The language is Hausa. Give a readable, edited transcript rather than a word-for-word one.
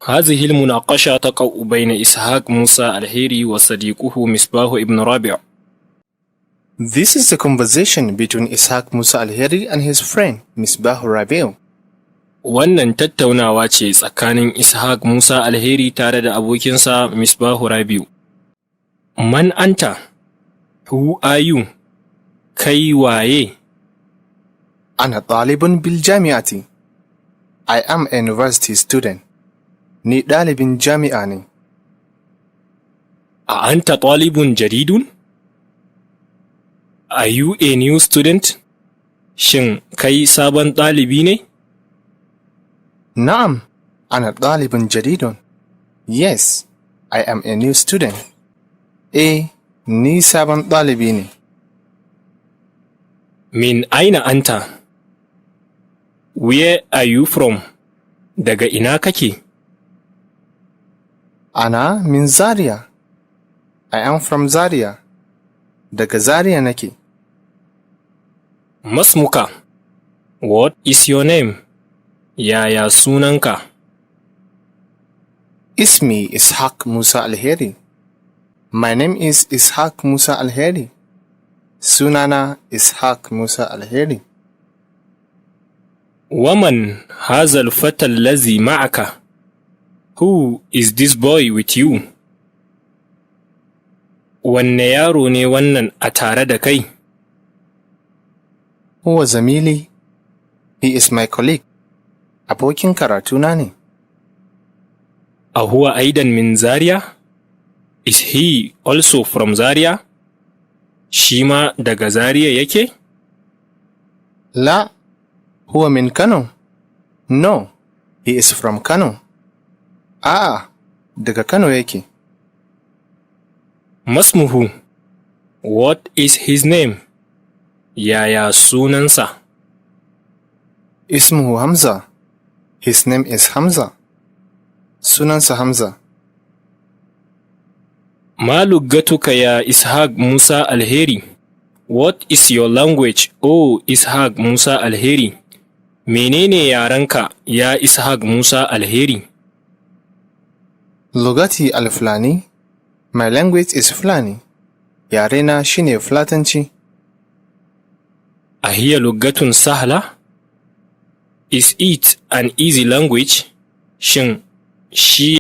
هذه المناقشة تقع بين إسحاق موسى الهيري وصديقه مصباح ابن رابع. This is a conversation between Ishaq Musa Alheri and his friend Misbahu Rabiu. Wannan tattaunawa ce tsakanin Ishaq Musa Alheri tare da abokinsa Misbahu Rabiu. من أنت؟ Who are you? Kai waye? أنا طالب بالجامعة. I am a university student. Ni ɗalibin jami'a ne. أأنت طالب جديد؟ Are you a new student? Shin kai sabon ɗalibi ne? نعم، أنا طالب جديد. Yes, I am a new student. Eh, ni sabon ɗalibi ne. من أين أنت؟ Where are you from? Daga ina kake? أنا من Zaria. I am from Zaria. Daga Zaria nake. ما اسمك. What is your name? Yaya sunanka? اسمي Ishaq Musa Alheri. My name is Ishaq Musa Alheri. Sunana Ishaq Musa Alheri. ومن هذا الفتى الذي معك؟ Who is this boy with you? Wanne yaro ne wannan a tare da kai? هو زميلي. He is my colleague. Abokin karatuna ne. أهو أيضا من Zaria? Is he also from Zaria? Shi ma daga Zaria yake? لا، هو من Kano. No, he is from Kano. A'a, daga Kano yake. ما اسمه. What is his name? Yaya sunansa? اسمه Hamza. His name is Hamza. Sunansa Hamza. ما لغتك يا إسحاق موسى Alheri? What is your language, oh Ishaq Musa Alheri? Menene yarenka, ya Ishaq Musa Alheri? لغتي الفلاني. My language is Fulani. Yarena shine Fulatanci. أهي لغة سهلة? Is it an easy language? Shin shi